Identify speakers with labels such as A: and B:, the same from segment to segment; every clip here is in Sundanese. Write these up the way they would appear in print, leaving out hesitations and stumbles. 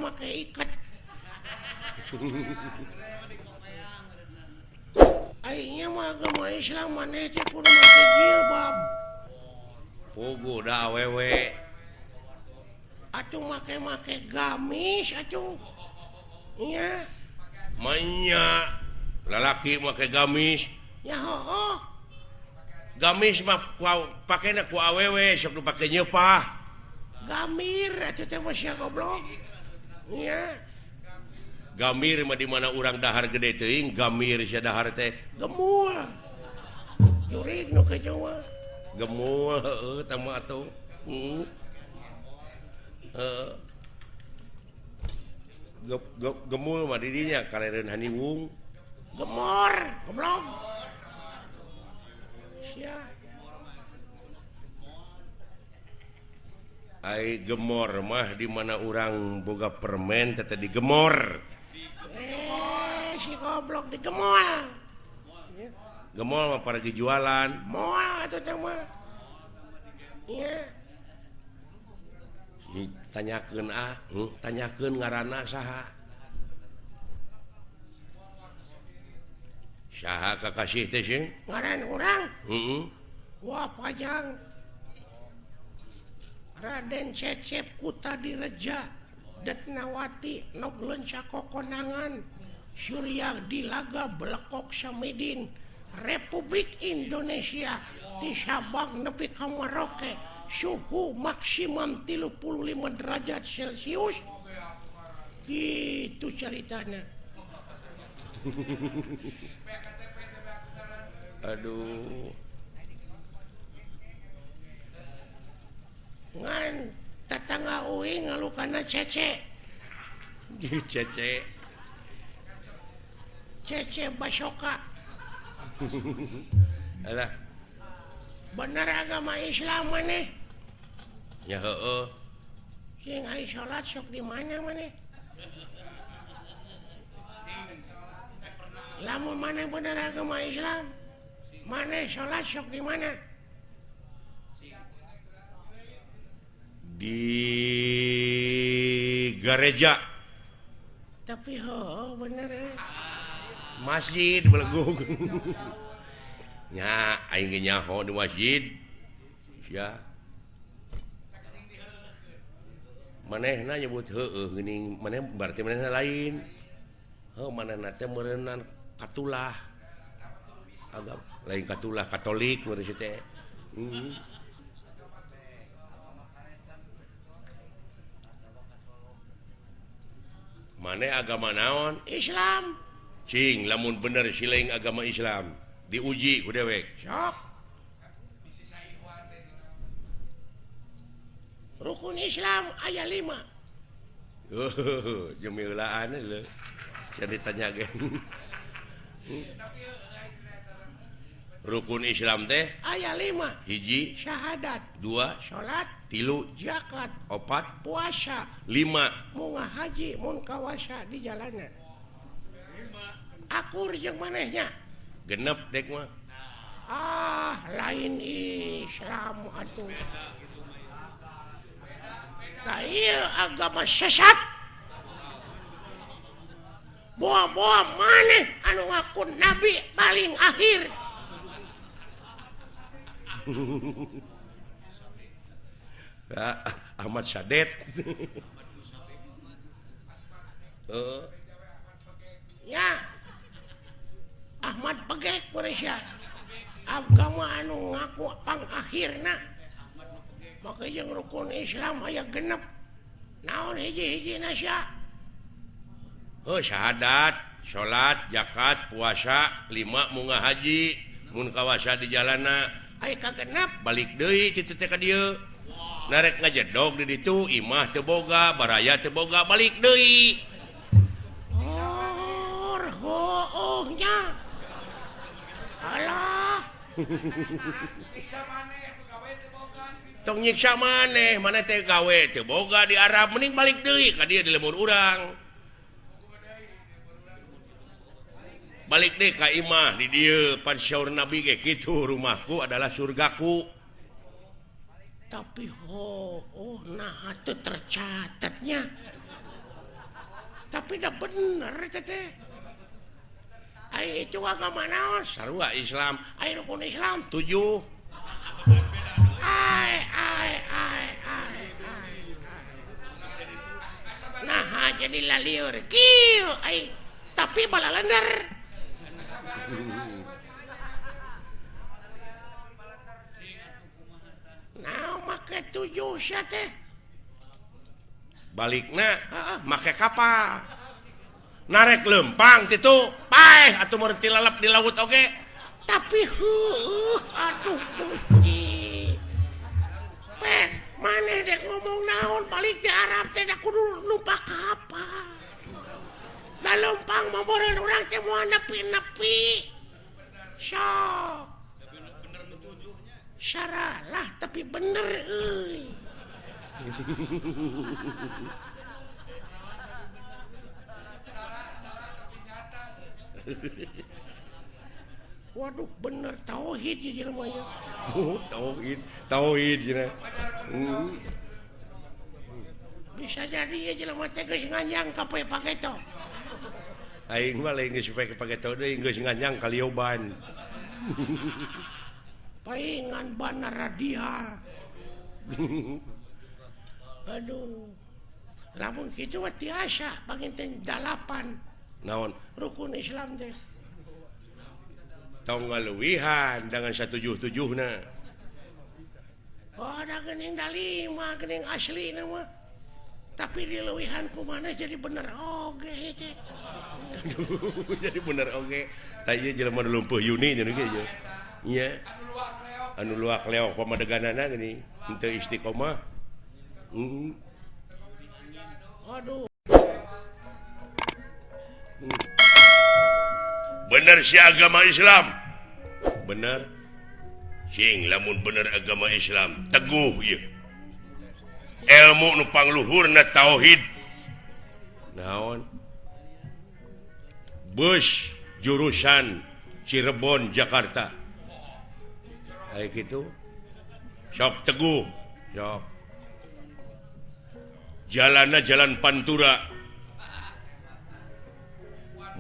A: make iket. Aingnya mah agama Islam maneh teh kudu make jilbab.
B: Puguh da awewe.
A: Atuh make-make gamis atuh. Nya.
B: Manya lalaki make gamis.
A: Ya hooh.
B: Gamis mah pakena ku awewe sok nu pake nyeupah.
A: Gamir atuh teh mah sia goblok. Nya.
B: Gamir mah di mana urang dahar gede teuing, gamir sia dahar teh
A: gemul. Jurig nu kitu mah.
B: Gemul heueuh tah mah atuh. Heeh. Gemul mah di dinya kalereun haniwung.
A: Gemor, goblok. Sia.
B: Ai gemor mah di mana urang boga permen teh digemor.
A: Si goblok digemol.
B: Gemol mah para jualan.
A: Moal atuh teh mah. Nya.
B: Tanyakeun ah, tanyakeun ngaranna saha. Saha kakasih teh sih?
A: Ngaran urang?
B: Heeh.
A: Wah pajang. Raden Cecep Kutadireja Detnawati Nogleun Sakokonangan Surya Dilaga Belekok Samidin Republik Indonesia di Sabang nepi ka Maroke suhu maksimum 35 derajat Celcius gitu ceritanya.
B: Aduh
A: ngan tetangga uing ngalukana cece.
B: Cece
A: Cece Basoka.
B: Alah.
A: Bener agama Islam maneh?
B: Ya heueuh.
A: Sing ai salat sok di mana maneh? Lamun maneh bener agama Islam, maneh salat sok di mana?
B: Di gereja.
A: Tapi heueuh bener eh.
B: Masjid belegung. Nya aing ge nyaho di masjid. Sia. Manehna nyebut heueuh geuning, maneh berarti manehna lain. Heuh manehna teh meureunnan katulah. Agama lain katulah Katolik meureun si teh. Maneh agama naon?
A: Islam.
B: Cing lamun bener siling agama Islam diuji ku dewek.
A: Sok. Rukun Islam aya 5.
B: Oh, jemilaan leuh. Sia ditanya ge. Rukun Islam teh
A: aya 5.
B: Hiji
A: syahadat,
B: 2
A: salat,
B: 3
A: zakat,
B: 4
A: puasa,
B: 5
A: munga haji mun kawasa di jalana. Akur jeung manehnya.
B: Genep dek mah.
A: Ah, lain Islam atuh. Nah, ieu agama sesat. Boa-boa maneh anu ngaku nabi paling akhir.
B: Ahmad Sadet.
A: Ya. Ahmad Pegek Malaysia. Agama anu ngaku pangakhirna. Maka jeung rukun Islam aya genep. Naon hiji-hijina sia?
B: Heuh syahadat, salat, zakat, puasa, 5 munga haji, mun kawasa di jalana.
A: Aya kagenep
B: balik deui kitu teh ka dieu. Narek ngajedog di ditu, imah teu boga, baraya teu boga, balik deui.
A: Hoohnya. Alah.
B: Tong nyiksa maneh, maneh teh gawe teu boga di Arab, mending balik deui ka dieu di lembur urang. Balik deui ka imah di dieu, pan syaur Nabi ge kitu, rumahku adalah surgaku.
A: Tapi hooh nah teu tercatatnya. Tapi dah bener teh. Ai itu agama naon?
B: Sarua Islam.
A: Ai rukun Islam
B: 7.
A: Ai ai ai ai. Nah, jadi lalieur kieu ai tapi balalender. Nah, make 7 sia teh.
B: Balikna heeh make kapal. Narek lempang titu paeh atuh meureun tilalep di laut oge.
A: Tapi heueuh aduh Gusti. Pek maneh dek ngomong naon balik di Arab teh da kudu numpak kapal. Da lempang mah meureun urang teh moal nepi-nepi. Sok. Saralah tapi bener euy. Waduh bener tauhid ieu jelema nya.
B: Oh, tauhid, tauhid cenah.
A: Bisa jadi ieu jelema teh geus nganyang ka poe pageto.
B: Aing mah lain geus poe pageto deui geus nganyang ka lioban.
A: Paingan bana radial. Aduh. Lamun kitu mah tiasa panginten 8.
B: Naon?
A: Rukun Islam teh.
B: Tong ngaluwihan dengan 177na.
A: Oh, da geuning da 5 geuning aslina mah. Tapi dileuwihan kumaha jadi bener oge teh.
B: Aduh, jadi bener oge. Tah ieu jelema nu lumpuh Yuni cenah ge ieu. Nya. Anu luak leok pamadeganana geuning henteu istiqomah.
A: Aduh.
B: Bener si agama Islam. Bener. Sing lamun bener agama Islam teguh ieu. Ilmu nu pangluhurna tauhid. Naon? Bus jurusan Cirebon Jakarta. Kayak gitu. Sok teguh, sok. Jalanna jalan Pantura.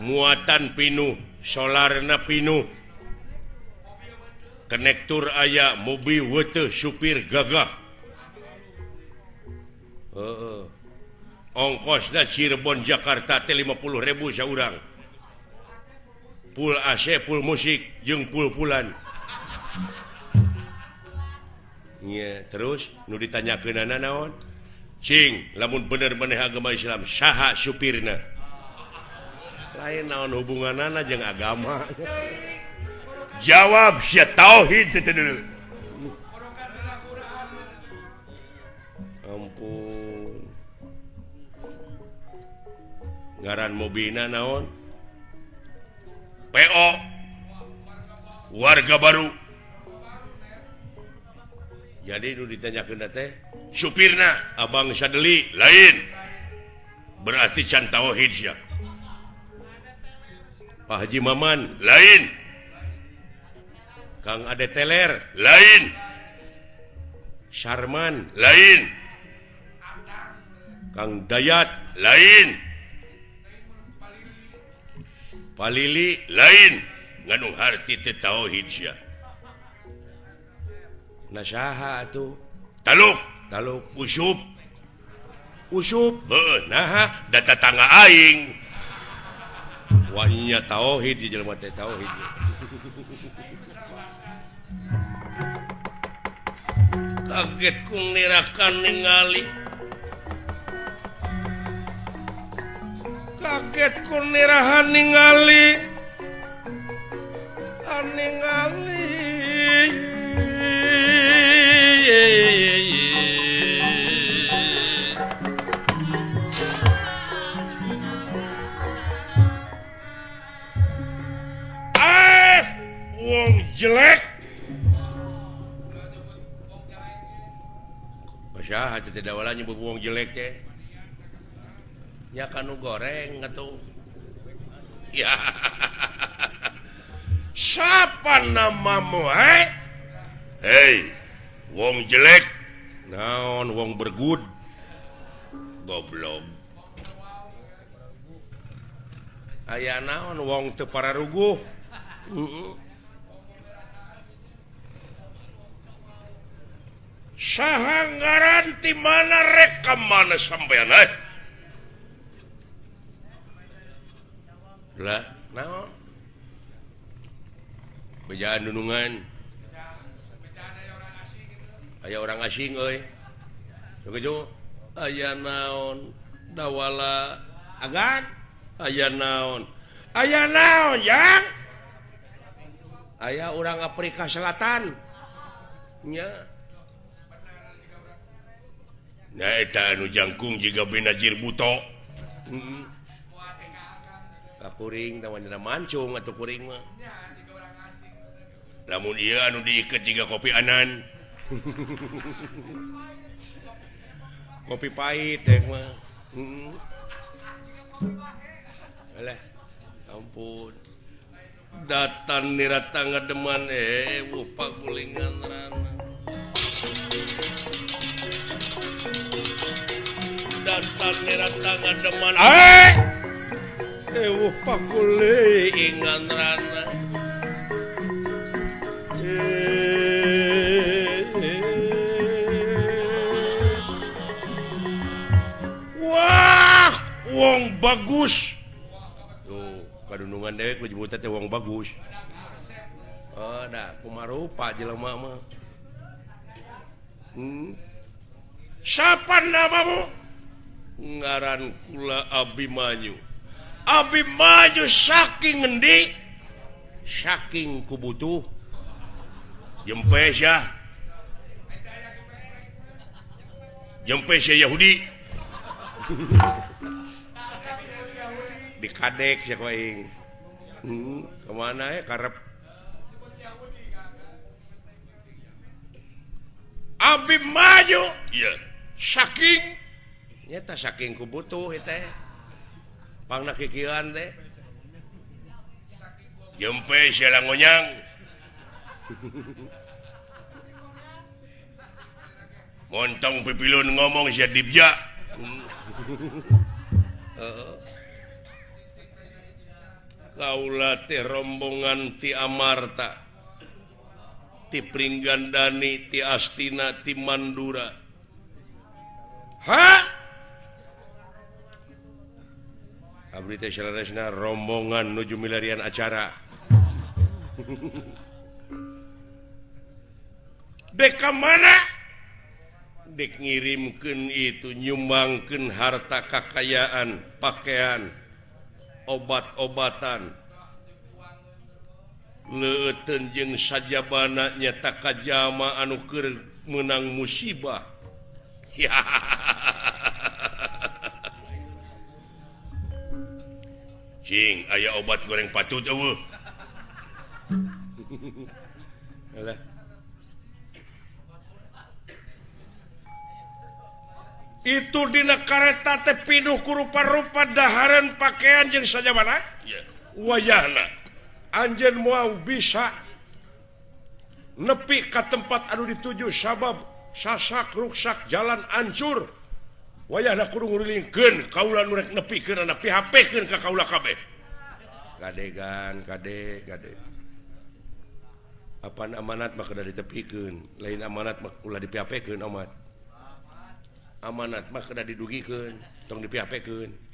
B: Muatan pinuh, solarna pinuh. Konektur aya, mobil weteh, supir gagah. Heeh. Ongkosna Cirebon Jakarta teh 50.000 saurang. Full AC, full musik, jeung pul-pulan. Nya, terus nu ditanyakeunana naon? Cing, lamun bener maneh agama Islam, saha supirna? Lain naon hubunganana jeung agama. Jawab sia tauhid teh dulu. Ampun. Ngaran mobilna naon? PO Warga Baru. Jadi nu ditanyakeun teh supirna Abang Sadeli lain. Berarti can tauhid sia. Pak Haji Maman lain. Kang Ade Teler lain. Sarman lain. Kang Dayat lain. Palili lain. Nganu harti teh tauhid sia. Nah saha atuh? Taluk, taluk usup. Usup, heueuh naha da tatangga aing. Wah nya tauhid di jelema teh tauhid. Kaget ku nirakan ningali. Kaget ku nirahan ningali. Ningali. Wong jelek. Saha teh dawala nyebut wong jelek teh? Nya kanu goreng atuh. Ya. Siapa namamu, hei? Hei, wong jelek. Naon wong bergud? Goblok. Aya naon wong teu pararuguh. Saha ngaran ti mana rek ka mana sampean eh? Lah, naon? Bejaan nunungan. Aya orang asing euy. Sakitu aya naon dawala agan aya naon yang aya orang Afrika Selatan nya nah eta anu jangkung jiga Benazir Buto heeh kakuring tah mancung atuh kuring mah lamun ieu anu diiket jiga kopi anan kopi pahit teh mah heeh alah ampun datan nirata ngademan wuh pagulingan rana datan nirata ngademan wuh pagulingan rana wah wong bagus tuh kadunungan dewek menyebutnya teh wong bagus. Oh, da kumarupa jelema mah. Sapa namamu? Ngaran kula Abimanyu. Abimanyu saking ngendi? Saking kubutuh. Jempe sia. Jempe sia Yahudi. Dikadek sia ku aing. Kemana ya karep Abimanyu iya saking nyata saking ku butuh teh pangna kikieuan teh jempe sia langonyang montong pipilun ngomong sia dibja kaula teh rombongan ti Amarta ti Pringgandani ti Astina ti Mandura. Ha? Abdi teh saleresna rombongan nuju milarian acara. Dek ka mana? Dek ngirimkeun itu nyumbangkeun harta kakayaan, pakaian, obat-obatan. Leuteun jeung sajabana nyata kajama anu keur meunang musibah. Cing, aya obat goreng patut eueuh. Alah. Itu dina kareta teh pinuh ku rupa-rupa dahareun pakaian jeung sajabana? Wayahna anjeun moal bisa nepi ka tempat anu dituju sabab sasak ruksak jalan ancur. Wayahna kudu ngurilingkeun kaula nu rek nepikeun ana PHP-keun ka kaula kabeh. Kadegan kade kade. Apan amanat mah kudu ditepikeun, lain amanat mah ulah di PHP-keun amat. Amanat mah kudu didugikeun, tong di PHP-keun.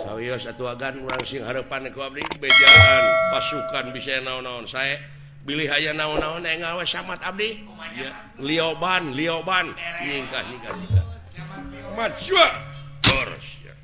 B: Sawios atuh agan urang sing hareupan ku abdi bejaan pasukan bisa naon-naon sae bilih aya naon-naon enggal we samat abdi ya lioban lioban nyingkah nyingkah nyingkah maju terus ya.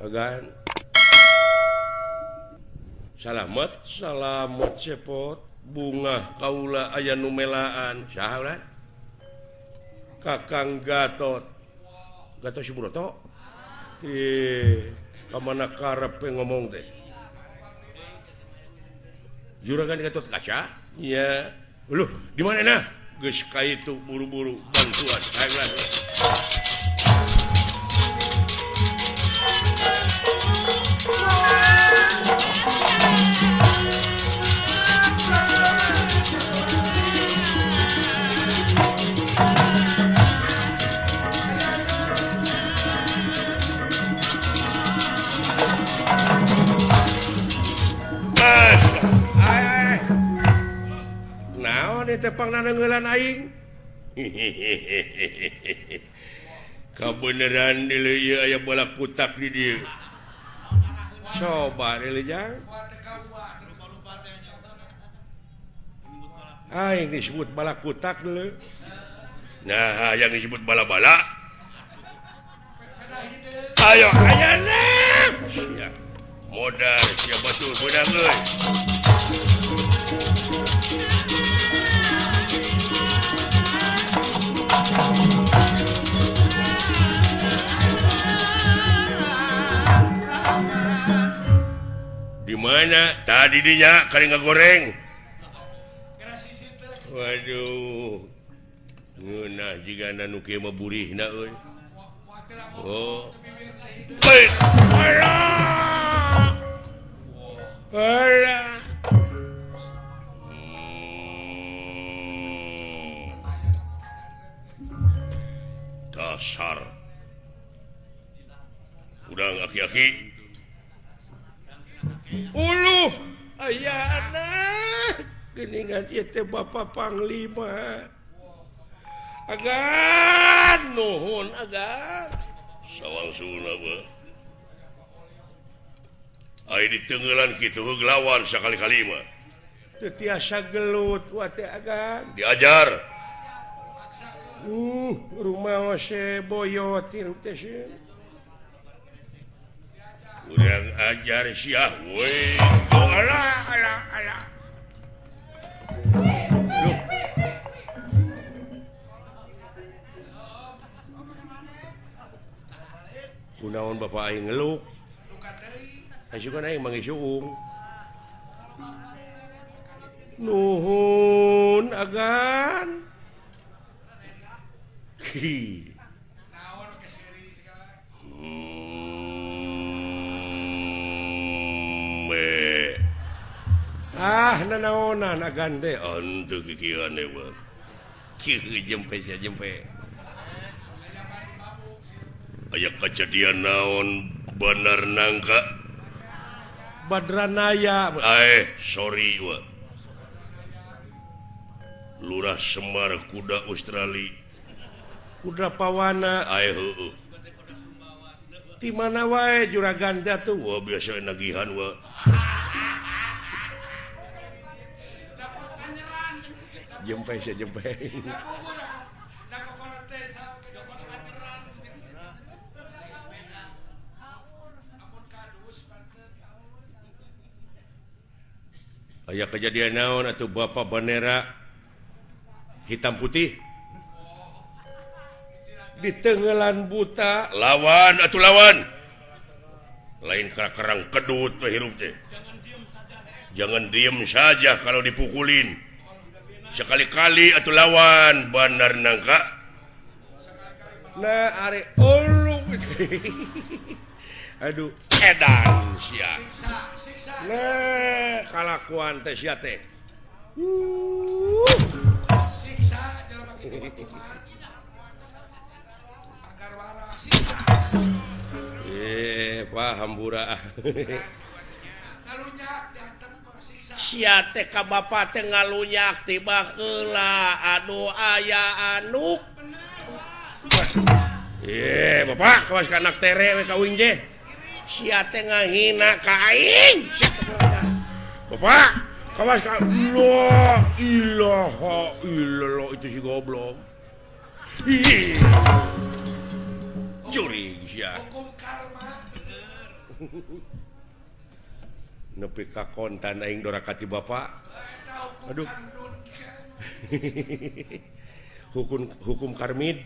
B: Agan. Salamet, salamet cepot bungah kaula aya nu melaan. Saha ulah? Kakang Gatot. Gatot Subroto. Ih, ka mana karep ngomong teh? Juragan Gatot Kaca? Iya. Loh, di mana nah? Geus ka itu buru-buru bantuan. Ayo lah. Tepang nanenggelan aing. Kabeneran deuleu ieu aya bola kutak di dieu. Coba deuleu jang. Aing disebut bala kutak deuleu. Nah, yang disebut bala-bala. Ayo ayana. Sia. Modal sia batur beunang euy. Di mana tadi dinya kali ngagoreng. Waduh, ngeunah jigana nu kieu mah burihna euy. Oh. Alah. Alah. Dasar. Udang aki-aki. Uluh, aya anak geuningan ieu teh Bapak Panglima. Agan nuhun agan. Sawangsuna beuh. Ai ditenggelan kitu heug lawan sakali-kali mah. Teu tiasa gelut wa teh agan. Diajar. Rumah ose boyot hirup teh sieun. Urang ajar siah we. Oh, alah alah alah. Loh. Kunaon bapak aing ngeluk? Asukan aing manggih suung. Nuhun agan. Hi. Ah, nanaonan agan teh henteu kikieuan deui mah. Kieu jempe sia jempe. Aya kajadian naon Bandar Nangka? Badranaya. Sorry wa. Lurah Semar kuda Australia. Kuda Pawana. Heueuh. Ti mana wae juragan jatuh? Wah, biasa nagihan wa. Jempe sia jempe. Aya kejadian naon atuh Bapak bendera hitam putih ditenggelan buta lawan atuh lawan lain kerang kedut we hirup teh. Jangan diem saja kalau dipukulin. Sekali-kali atuh lawan Bandar Nangka. Nah are ulu. Aduh edan sia. Nah kalakuan teh sia teh.
A: Siksa jelema kitu agar waras siksa.
B: Paham pura.
A: Ngalunyak diantem siksa.
B: Sia teh ka bapa teh ngalunyak tiba heula aduh aya anuk. Bapak kawas ka anak tere we ka uing teh. Sia teh ngahina ka aing. Bapak kawas ka la ilaha illallah itu si goblok. Ih. Curi sia.
A: Hukum karma.
B: Nepi ka kontan aing doraka ti bapak. Aduh. Hukum karmid.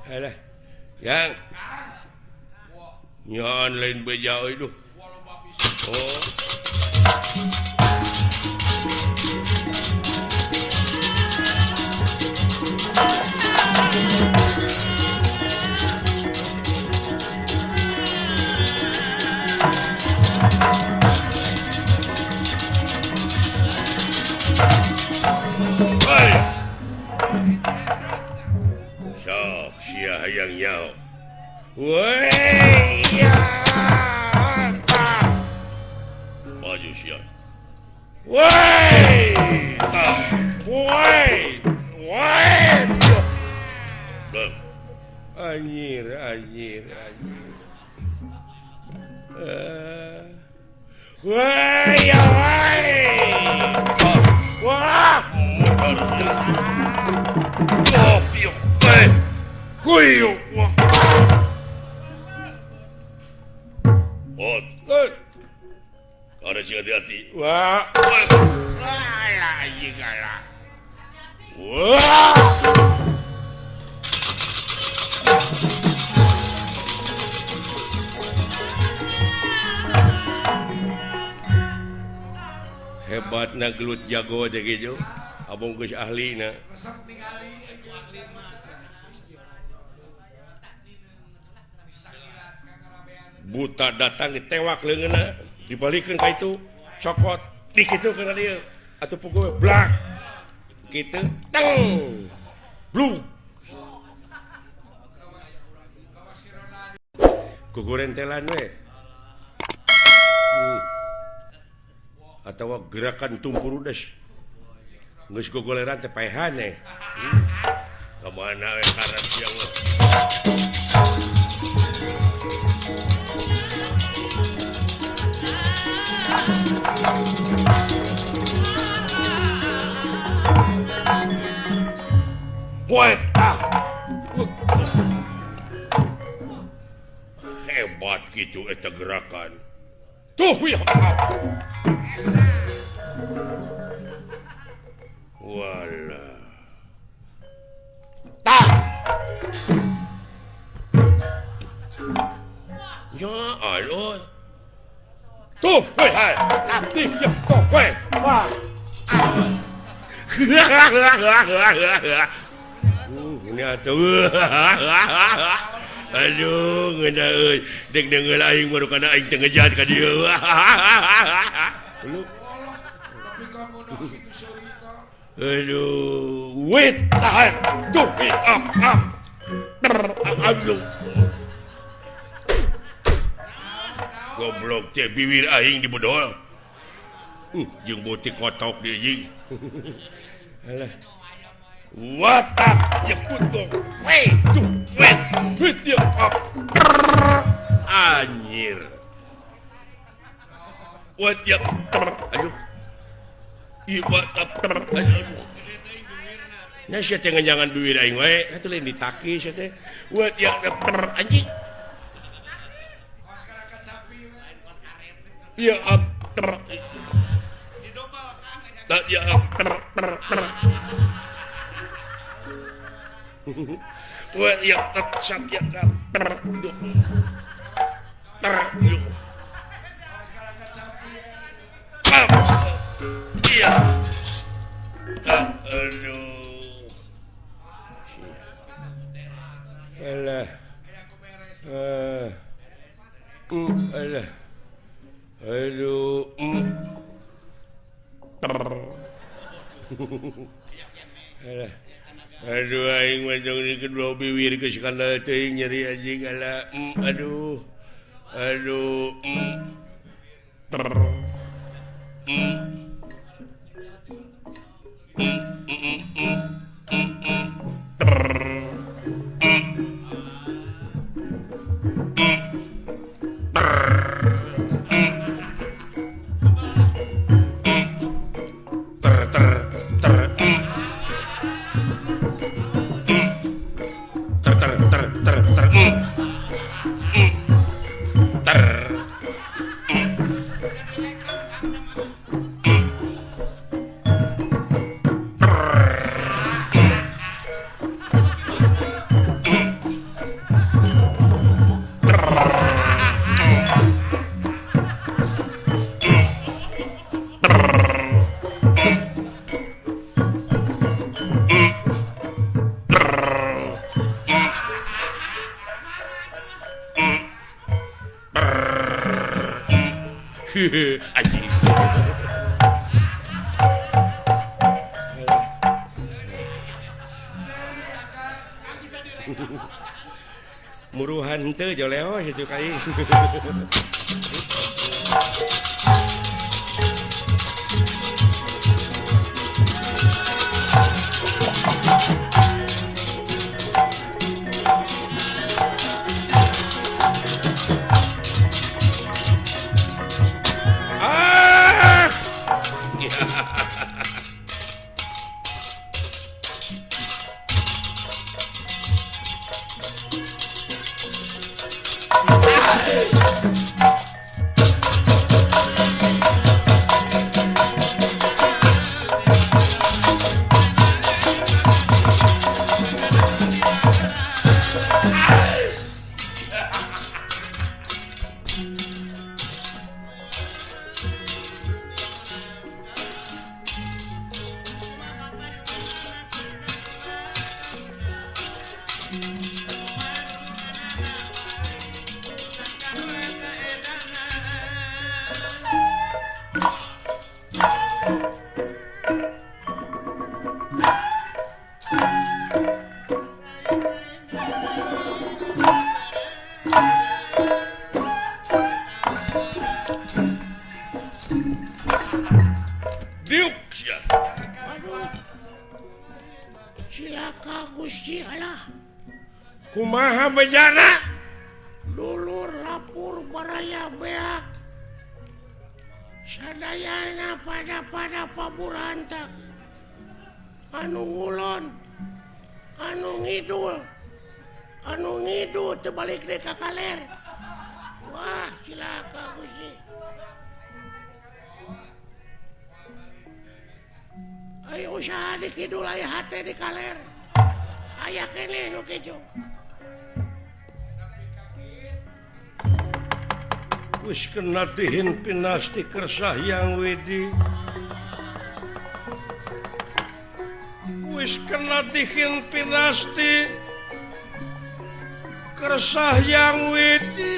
B: Alah. Yang. Nyan lain beja euy duh. Oh. Sok sia hayang nyaho. Woi ya. Maju sia. Woi. Woi. Woi. Anjir, anjir, anjir. Woi, ya woi. Wah. Oh, hati-hati. Wah. Wah. Hebatna gelut jago teh kitu. Abong geus ahlina. Buta datang ditewak leungeunna, dibalikeun ka itu, cokot, dikitukeun ka dieu. Atuh pukul blak. Kitu teng. Blug. Kukurentelan we. Atawa gerakan tumpurudes. Geus gogoleran teh paehan eh. Ka mana we karep sia mah. Woi, ah. Hebat gitu eta gerakan. Tuh ya. Wala. Tah. Ya Allah. Tuh, woi, hai. Latih ya, tuh, woi. Wah. Ini atuh. Aduh, ngeunah euy. Deg deungeul aing baru kana aing teu ngejat ka dieu. Aduh, wait, tahan. Tuh, up, up. Aduh. Goblok teh bibir aing dibedol. Jeung beuti kotok deui anjing. Alah. Watak ya kutuk. Wei, tuh, wait, wait ya up. Anjir. Wat ya, aduh. Ieu watak, aduh. Nya sia teh ngejangan bibir aing wae, atuh lain ditaki sia teh. Wat ya anjing. Ya up. Tak ya up. Wah, ya sat ya ter ter iya. Aduh. Alah. Alah. Aduh. Ter. Alah. Aduh aing mah jong di kedua bibir geus kandal teuing nyeri anjing ala. Aduh. Aduh. Ter. Ter. Ter. Ter ter ter. Ter ter ter ter ter. Anjing. Muruhan teu joleo situ kai. Ah!
A: Cilaka Gusti Allah.
B: Kumaha bejana?
A: Dulur lapur baraya beak. Sadayana pada paburantak. Anu ngulon, anu ngidul, anu ngidul terbalik deh ka kaler. Wah, cilaka Gusti. Ayo usaha di kidul aya hate di kaler. Aya keneh nu kitu.
B: Wis kena dihin pinasti kersah yang wedi. Wis kena dihin pinasti kersah yang wedi.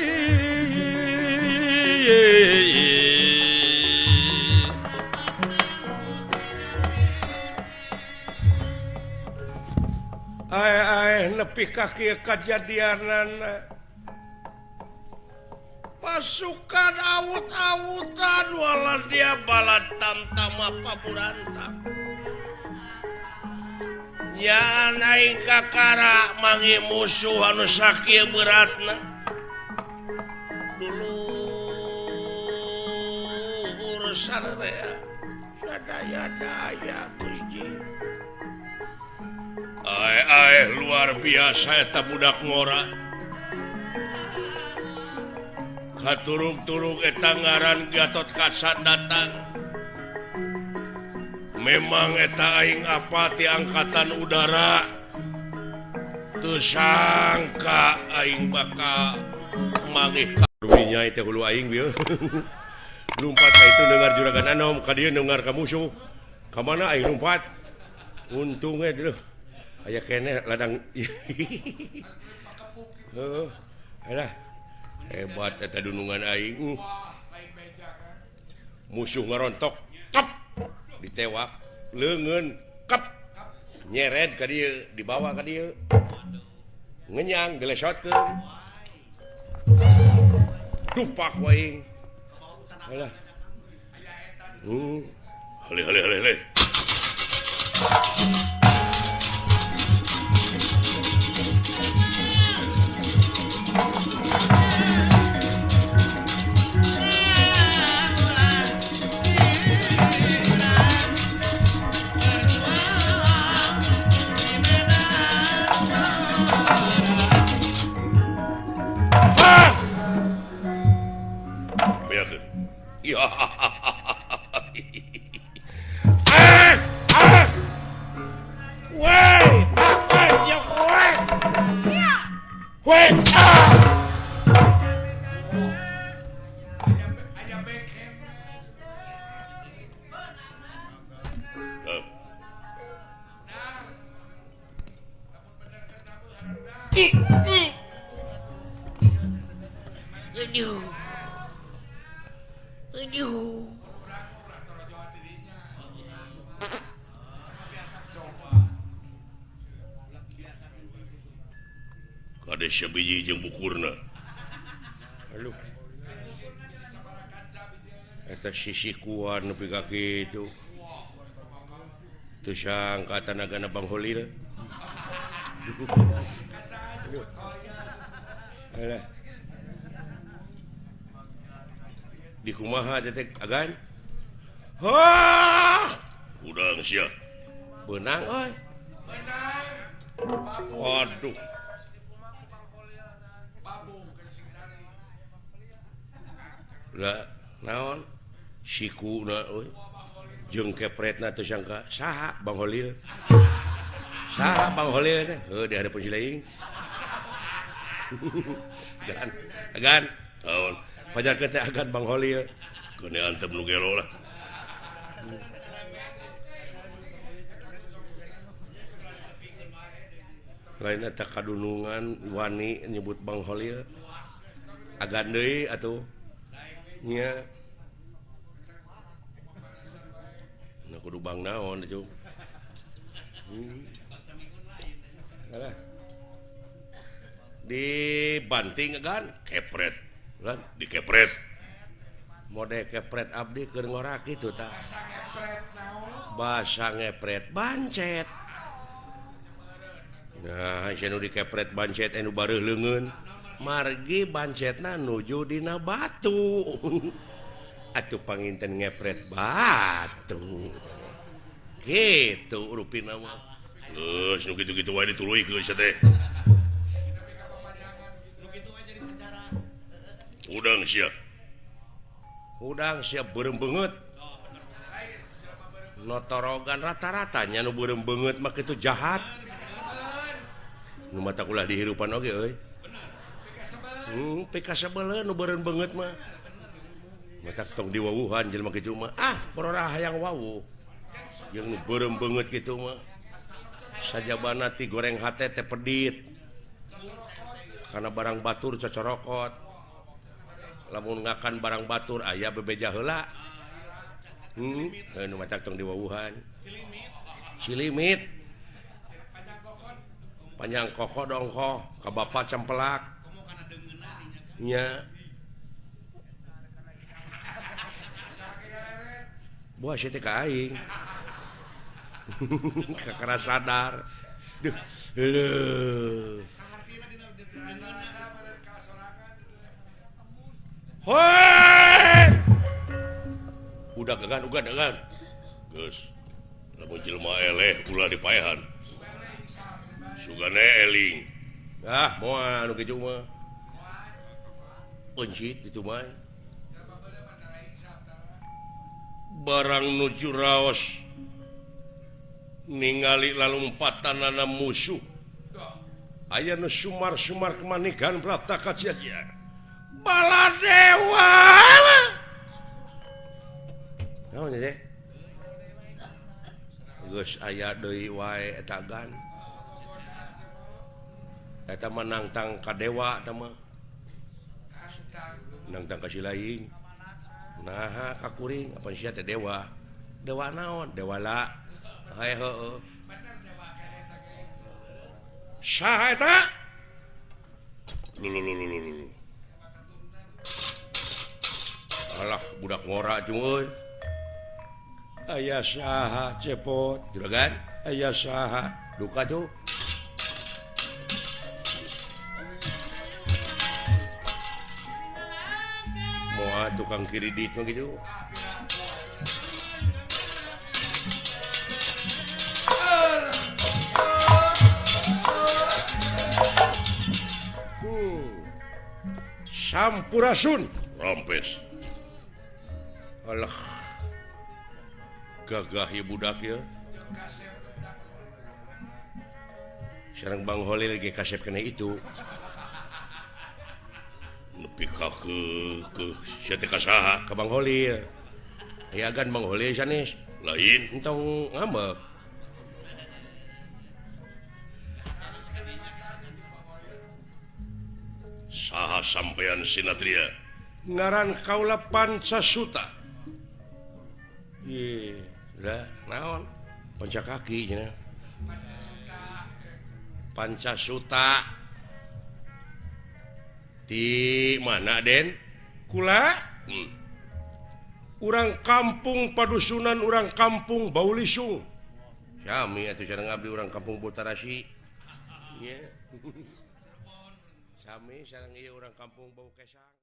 B: Ae nepi ka kieu kajadianana. Pasukan awut-awutan wala dia balad tamtama paburantang. Nyaan aing kakara mangi musuh anu sakieu beratna. Dulur sararea
A: Sadaya-daya Gusti.
B: Ae ae luar biasa eta budak ngora. Katurug-turug eta ngaran Gatot Kaca datang. Memang eta aing apa ti angkatan udara. Teu sangka aing bakal mangih karunya teh hulu aing bieu. Lumpat ka itu dengar juragan anom, ka dieu dengar ka musuh. Ka mana aing lumpat? Untungnya dulu. Aya keneh ladang. Heuh, alah. Hebat eta dunungan aing. Musuh ngarontok, kep, ditewak, leungeun, kep, nyeret ka dieu, dibawa ka dieu. Ngenyang gelesotkeun. Dupak wae. Alah. Hale hale hale hale. Kade sabiji jeung bukurna.
A: Aduh. Eta sisikuan nepi ka kitu. Teu sangka tanagana Bang Holil. Alah. Di kumaha teh agan? Hah!
B: Udang sia.
A: Beunang euy.
C: Beunang.
B: Waduh.
A: Lah naon? Sikuna euy. Jeung kepretna teu sangka saha Bang Holil. Saha Bang Holil teh? Heuh di hareupeun si laing. Agan, agan.
B: Naon?
A: Pajarkeun teh agan Bang Holil.
B: Keun antep nu gelo lah.
A: Lain eta kadunungan wani nyebut Bang Holil. Agan deui atuh. Nya. Nu kudu bang naon itu. Alah. Dibanting agan
B: kepret.
A: Lan
B: dikepret.
A: Mode kepret abdi keur ngorak kitu tah. Basa ngepret bancet. Nah, sia nu dikepret bancet anu bareuh leungeun. Margi bancetna nuju dina batu. Atuh panginten ngepret batu. Kitu rupina mah.
B: Geus nu kitu-kitu wae dituluykeun sia teh. Udang sia.
A: Udang sia beureum beungeut. Notorogan rata-ratanya nu beureum beungeut mah kitu jahat. Nu mata ulah dihirupan oge euy. Pikasebeleun nu beureum beungeut mah. Mata tong diwawuhan jelema kitu mah. Ah, bororah hayang wawuh. Jeung nu beureum beungeut kitu mah. Sajabana ti goreng hate teh pedit. Karena barang batur cocorokot. Lamun ngakan barang batur aya bebeja heula. Nu matak tong diwawuhan. Silimit. Panjang koko dongko ka bapa cempelak. Nya. Buah sia teh ka aing. Kakara sadar. Duh. Leuh. Hoi!
B: Udah agan ugan agan. Geus. Lamun jelema eleh ulah dipaehan. Sugane eling.
A: Ah, moal anu kitu mah. Encit kitu mah.
B: Barang nuju raos ningali lalumpatanana musuh.
A: Aya nu sumar-sumar kemanikan prapta kacian. Baladewa. Naon teh? Geus aya deui wae eta gan. Eta mah nangtang ka dewa eta mah. Nangtang ka si laing. Naha ka kuring apa sia teh dewa. Dewa naon? Dewala. Hae heueuh.
B: Saha eta? Lulu.
A: Alah budak ngora jeung euy. Aya saha cepot juragan? Aya saha duka tuh. Moal tukang kiridit mah kitu. Sampurasun
B: rampes.
A: Alah gagah ieu budak ieu. Sareng Bang Holil ge kasep kena itu.
B: Nepi ka ke sia teh ka saha?
A: Ka Bang Holil. Aya agan Bang Holil sanes.
B: Lain
A: entong ngambek.
B: Saha sampean Sinatria?
A: Ngaran kaula Pancasuta. Ye, lah naon? Pancakaki cenah. Pancasuta.
B: Di mana Den? Kula? Urang kampung Padusunan, urang kampung Baulisung. Sami atuh sareng abdi urang kampung Botarasi. Nya. Sami sareng ieu urang kampung Bau Kesang.